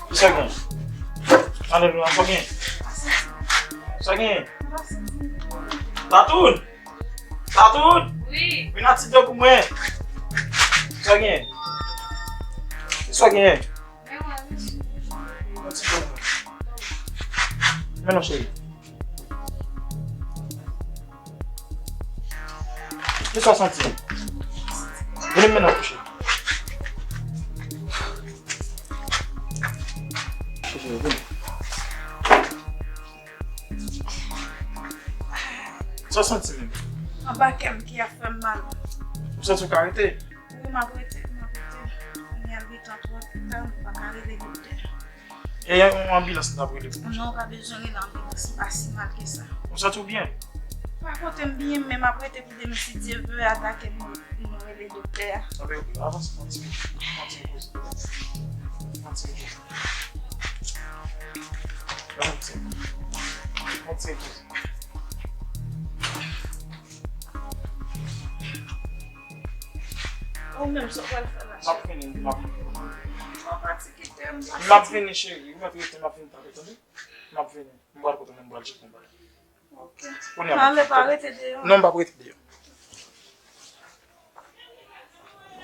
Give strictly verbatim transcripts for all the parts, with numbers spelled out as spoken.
Kisa gen? Ann, ann, sa gen? Sa gen? Tatoun! Tatoun! Wi. Vin atibè pou mwen. Sa gen? Sa gen? Men non, cheri. Kisa w santi? Vini m mennen w kouche. Kouche, vini. Sa w santi menm? Anba kè m ki ap fè m mal. Ou santi w ka rete? Wi, m ap rete, m ap rete. Kounye a l gentan twò ta, m pa ka rele doktè. E yon anbilans nou t ap rele pou mwen? Non, pa bezwen rele anbilans, m pa si mal ke sa. Ou santi w byen? Pa kote m byen, men m ap rete pou demen, si Dye vle, atake m, nou rele doktè a. Anben, ok, avanse, pran ti, pran ti repoze. Pran ti repoze. Pran ti, pran ti repoze. Ou menm, sa w pral fè la, cheri? M ap vini, m ap vini. Ou pa pati kite m, m ap vini, cheri. Ou mèt rete, m ap vini talè, tande? M ap vini. M pral kote mwen, m pral tcheke yon bagay. Ok. Kounye a, m ap vini. Ale, pa rete deyò. Non, m p ap rete deyò.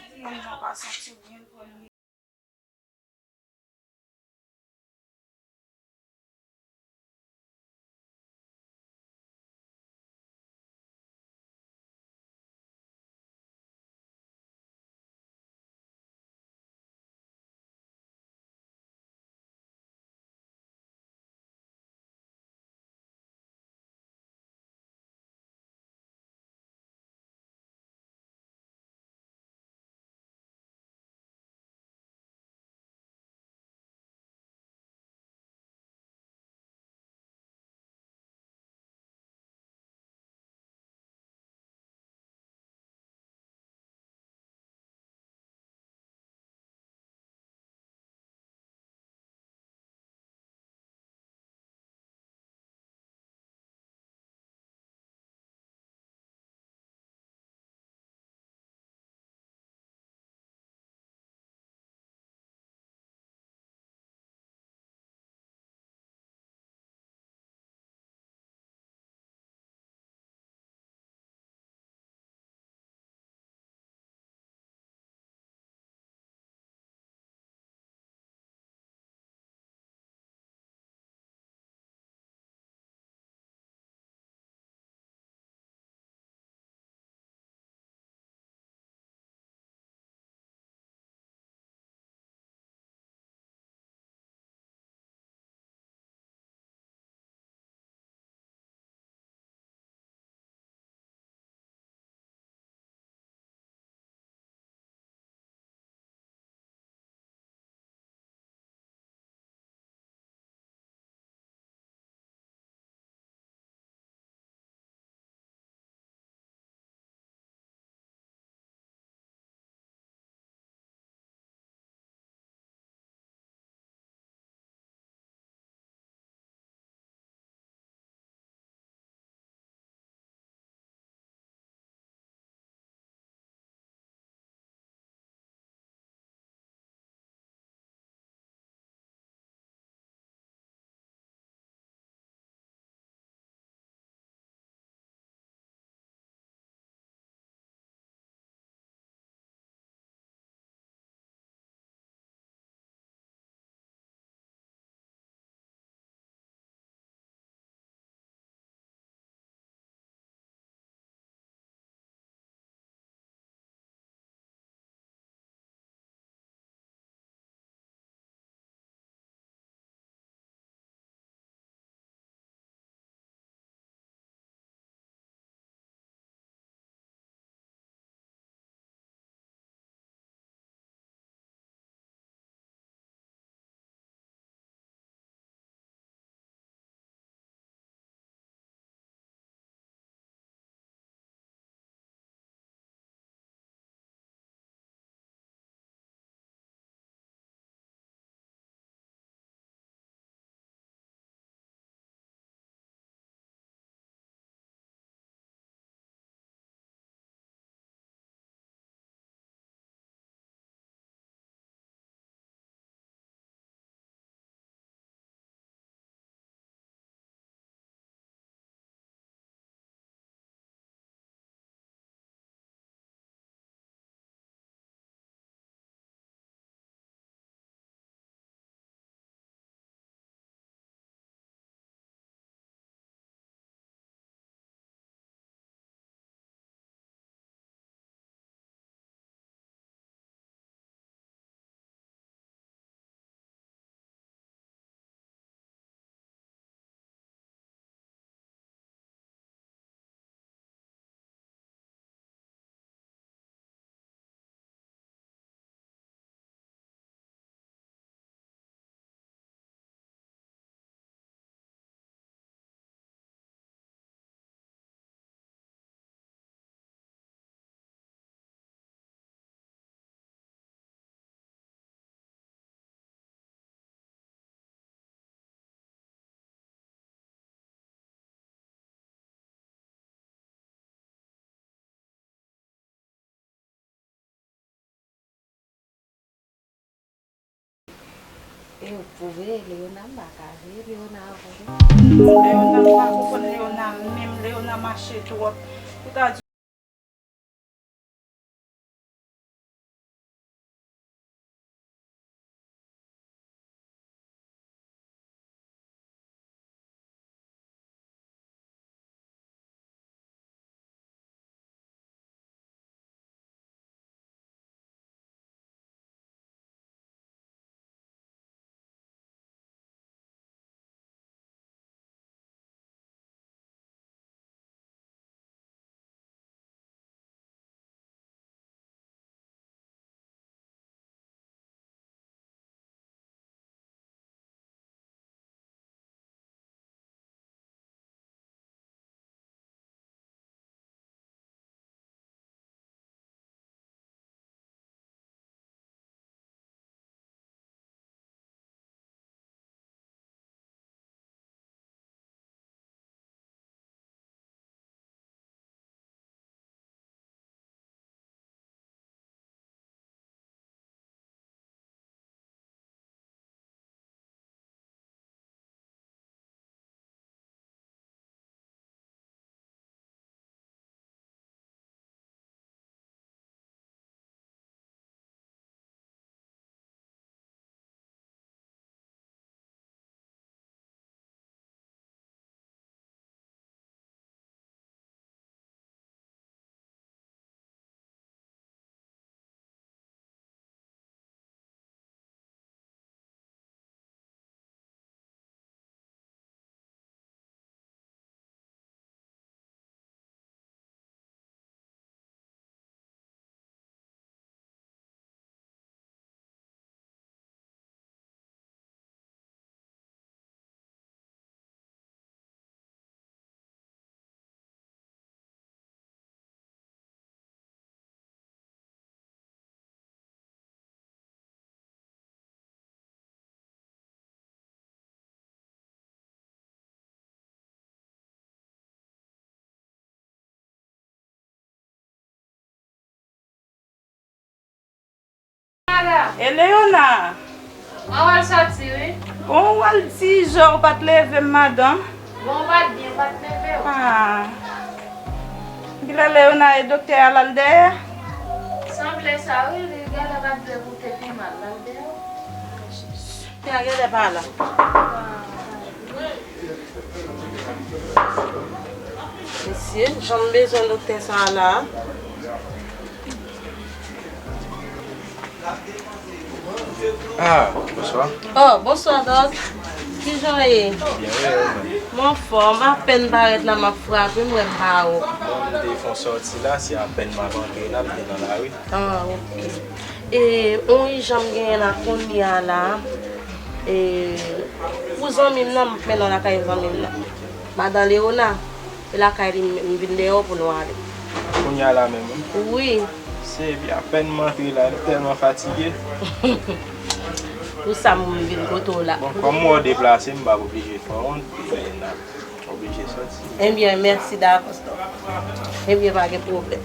Di mwen, mwen pa santi w byen, l pran E w pou veye Leona, m pa ka veye Leona ankò non. Leona, m pa konprann Leona menm, Leona mache twòp. Ou ta di E Leona? Mwen wè l soti, wi. Bon, w al di jan ou pa t leve m, madanm. Bon, ou pa t byen, ou pa t leve w. Ah. Kilè Leona e doktè a l al dèyè? Sanble sa, wi, li genlè pa t vle pou w te pi mal, l al dèyè w. Te a genlè pa la. Mesye, jan m bezwen doktè sa a la. Ah, bonswa. Oh, bonswa, Dòk. Kijan w ye? Byen, wi, e ou menm? M anfòm, apèn parèt la, m ap frape, m wè m pa wè w. Bon, m te fè yon sòti la, se apèn m ap antre la, m te nan lari. Ah, ok. E, yon ijan m genyen la kounye a la, e, pou zanmi m nan, m mennen w lakay zanmi m nan. Madan Leona, se lakay li m, m vin dèyè w pou nou ale. Kounye a la menm, wi? Wi. Se epi apèn m antre la, m tèlman fatige. Pou sa m vin kote w la. Bon, kòm mwen deplase, m p ap oblije fè wont, fè n ap oblije sòti. Ebyen, mèsi davans, non. Ebyen, pa gen pwoblèm.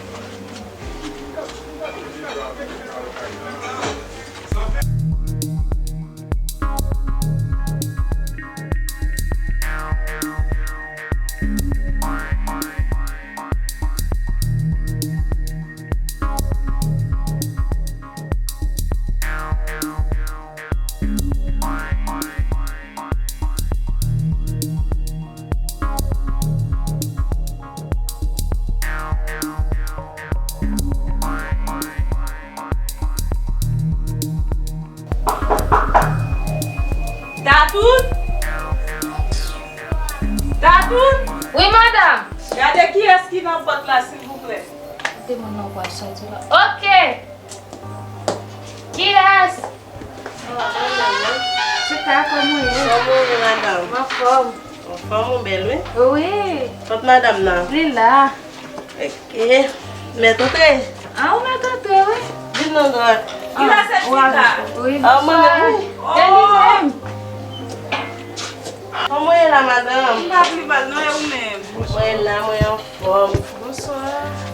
Tatout? Tatout? Wi, madanm. Gade kiyès ki nan pòt la, silvouplè. Kote moun nan pral sòti la? Ok. Kiyès? Sista, kòman w ye? Kòman w ye, madanm? M anfòm. Anfòm, ou bèl, wi. Wi. Kot madanm nan? Li la. Ok. Mèt antre. Ah, ou mèt antre, wi. Vin non, Dòk. Kisa se fika? Wi, ah, mwen menm, wi. Se li menm. Kòman w ye la, madanm? M pa pi mal, non, e ou menm? Mwen la, mwen anfòm. Bonswa.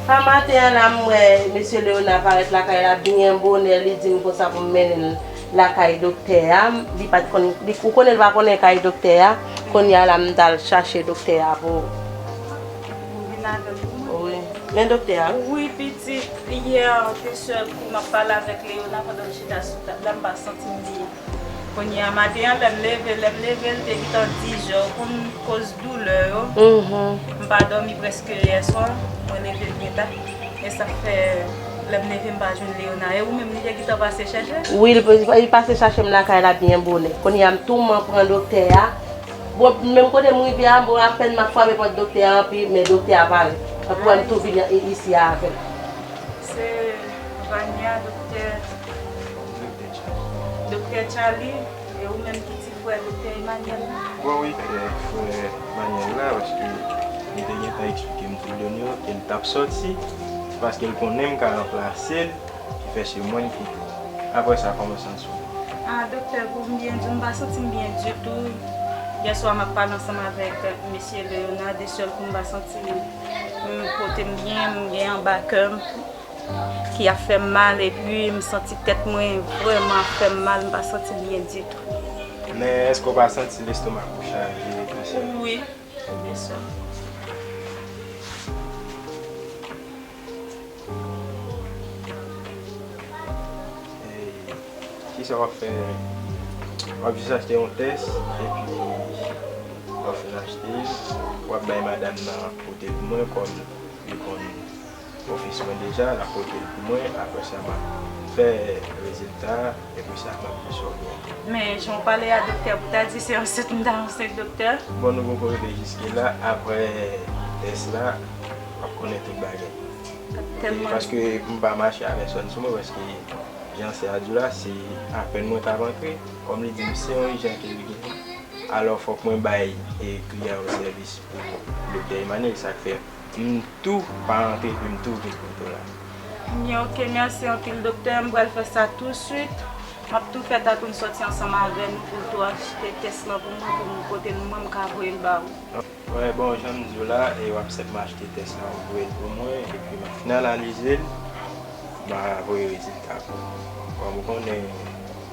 Pa maten an la, m wè mesye Leona parèt lakay la byen bonè, li di m konsa pou m mennen l lakay doktè a, li pa t konn, li, ou konnen l pa konnen kay doktè a, kounye a la m t al chache doktè a pou. Ou vin avè l pou mwen? Wi. Men doktè a. Wi, pitit, yè, te sèl kou m ap pale avèk Leona pandan m chita sou tab la, m pa santi m byen. Kounye a maten an, lè m leve, lè m leve, l te gentan diz è, ou konn koz doulè yo. Mhm. M pa dòmi prèske yè swa, mwen leve byen ta. E sa k fè, lè m leve, m pa jwenn Leona. E ou menm, li te gentan pase chèche? Wi, li, li pase chache m lakay la byen bonè. Kounye a, m tou m pran doktè a. Bon, menm kote m rive a, bon, apèn m ap frape pòt doktè a anpi, men doktè a pa la. Apre m tou vin i-, isi a avè l. Se Vania, doktè, doktè Charlie, e ou menm ki ti frè doktè Emmanuel la? Bon, wi, e, frè Emmanuel la, paske li te gentan eksplike m tout done yo, ke l t ap sòti, se paske l konnen m ka ranplase l, ki fè se mwen ki. Apre sa, kòman w santi w? Ah, doktè, pou m byen di w, m pa santi m byen ditou. Yè swa, m ap pale ansanm avèk mesye Leonard, e sèl kou m pa santi m pote m byen, m gen anba kè m ki ap fè m mal, epi m santi tèt mwen vrèman ap fè m mal, m pa santi m byen ditou. Men èske w pa santi lestomak ou chaje konsa? Wi, byen si. E kisa w ap fè? W ap jis achte yon tès, epi w ap fin achte l, w ap bay madanm nan pote l pou mwen, kòm li konn ofis mwen deja, l ap pote l pou mwen. Apre sa, m ap fè rezilta a, epi sa, m ap di sa w gen. Men jan w pale a doktè, pou ta di se ansent m ta ansent, doktè. Bon, nou poko rive jiske la. Apre tès la, w ap konnen tout bagay. E paske m pa mache a pèsòn sou mwen, paske jan sè a di w la, se apèn mwen t ap antre. Kòm li di m se yon ijan ke li gen, alò fòk mwen bay, e, kliyan yo sèvis pou doktè Emmanuel, sa k fè m tou pa antre epi m tou vin kote w la. Byen, oke, mèsi anpil, doktè. M pral fè sa touswit. M ap tou fè Tatoun sòti ansanm avè nou pou l tou achte tès lan pou mwen, pou m pote l mwen, m ka voye l ba ou. Wè, bon, jan m di w la, e, w ap sèlman achte tès la, w voye l pou mwen, epi m ap fin analize l, m a voye rezilta pou ou. Kòm ou konnen,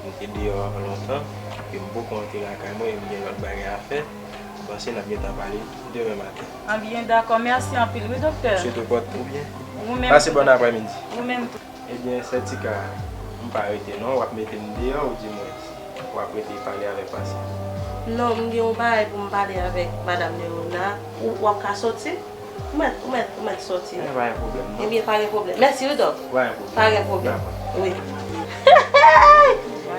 m te deyò lontan, ke m poko antre lakay mwen, e m gen lòt bagay a fè. M panse n ap gentan pale demen maten. An byen, dakò. Mèsi anpil, wi, doktè. M swete w pòte ou byen. Ou menm tou. Pase bòn aprèmidi. Ou menm tou. Ebyen, sè Tika, m pa rete non, w ap mete m deyò oudimwens w ap rete pale avèk pasyan? Non, m gen yon bagay pou m pale avèk madanm Leona. Ou, w ap ka sòti? Ou mèt, ou mèt, ou mèt sòti. Ebyen, pa gen pwoblèm, non. Ebyen, pa gen pwoblèm. Mèsi, wi, dòk. Pa gen pwoblèm. Pa gen pwoblèm. Dakò. Wi.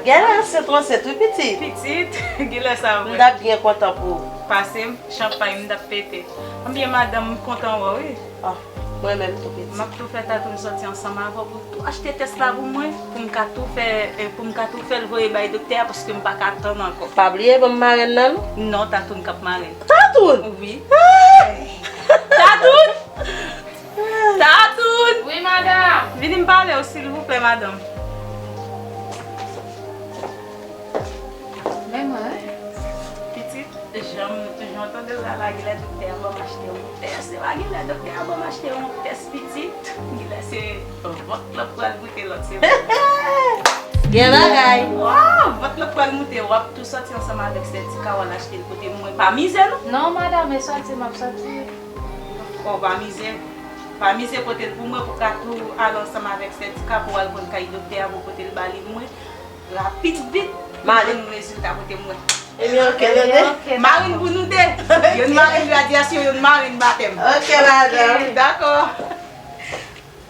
Genlè ansent ou ansent, wi, pitit. Pitit, genlè sa vre. M t ap byen kontan pou ou. Pase m, chanpay m t ap pete. Ebyen, madanm, m kontan wè w, wi. Ah, mwen menm tou, pitit. M ap tou fè Tatoun sòti ansanm avè w pou l tou achte tès la pou mwen, pou m ka tou fè, eh, pou m ka tou fè l voye bay doktè a, paske m pa ka tann ankò. Pa bliye ban m marenn nan, non. Non, Tatoun k ap marenn. Tatoun? Wi. Hey! Tatoun! Tatoun! Wi, madanm. Vini m pale w, silvouplè, madanm. Men mwen, wi. Pitit, jan m, jan w tande l la, la, genlè doktè a ban m achte yon tès. Se pa genlè doktè a ban m achte yon tès, pitit. Genlè se vant lan pral moute lòt semèn. Gen bagay. Waw, vant lan pral moute. W ap tou sòti ansanm avèk sè Tika, w al achte l kote mwen. Pa mize, non. Non, madanm, e sòti, m ap sòti. Kò pa mize. Pa mize, pote l pou mwen, pou ka tou al ansanm avèk sè Tika, pou al konn kay doktè a, pou pote l ba li mwen. Rapid, vit, pou ban nou rezilta kote mwen. Ebyen, oke, tande. Marenn pou nou de. Youn marenn radyasyon, youn marenn batèm. Oke, madanm. Dakò.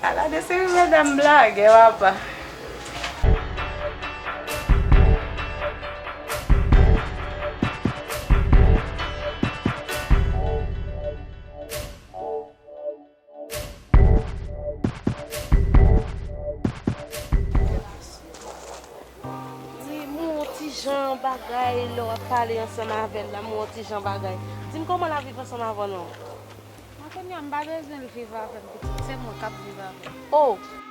Ala de seri madanm blagè, papa. Wi, m wè yon ti jan bagay lè w ap pale ansanm avè l la, m wè yon ti jan bagay. Di m kòman l ap viv ansanm avè w non? Mwen kounye a m pa bezwen l viv avè m, pitit, se mwen k ap viv avè l. Oh!